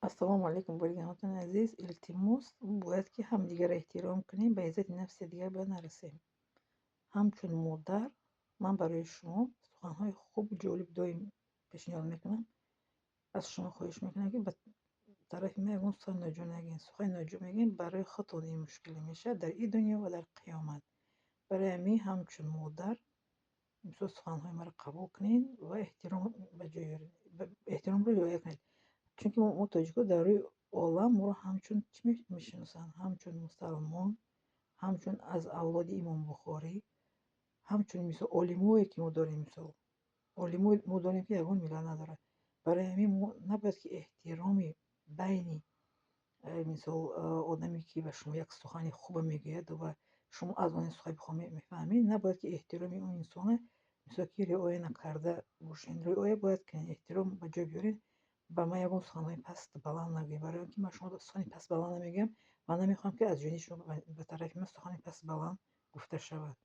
Ассалому алайкум, боригаматони азиз. Илтимос, бояд ки ҳамдигарро эҳтиром кунем, ба иззати нафси дигар бояд нарасем. Ҳамчун модар ман барои шумо суханҳои хубу ҷолиб доим пешниҳод мекунам. Аз шумо хоҳиш мекунам, ки ба тарафи ман ягон сухани ноҷӯр нагӯед. Сухани ноҷӯр мегӯем, барои худтон ин мушкиле мешавад дар ин дунё ва дар қиёмат. Барои ҳамин ҳамчун модар мисол суханҳои маро қабул кунед ва эҳтиром ба ҷой ёред, эҳтиромро риоя кунед. Чунки мо тоҷикҳо дар рӯи олам моро ҳамчун чӣ мешиносанд? Ҳамчун мусалмон, ҳамчун аз авлоди Имом Бухорӣ, ҳамчун мисол олимое, ки мо дорем, мисол олимое мо дорем, ки ягон миллат надорад. Барои ҳамин мо набояд ки эҳтироми байни мисол одаме, ки ба шумо як сухани хуба мегӯяд ва шумо аз он сухани хуб мефаҳмед, набояд ки эҳтироми он инсона мисол ки риоя накарда бошед. Риоя бояд кунед, эҳтиром ба ҷой биёред. Ба ман ягон суханҳои паст баланд нагӯед, барои он ки ман шуморо сухани паст баланд намегӯям ва намехоҳам, ки аз ҷониби шумо ба тарафи ман сухани паст баланд гуфта шавад.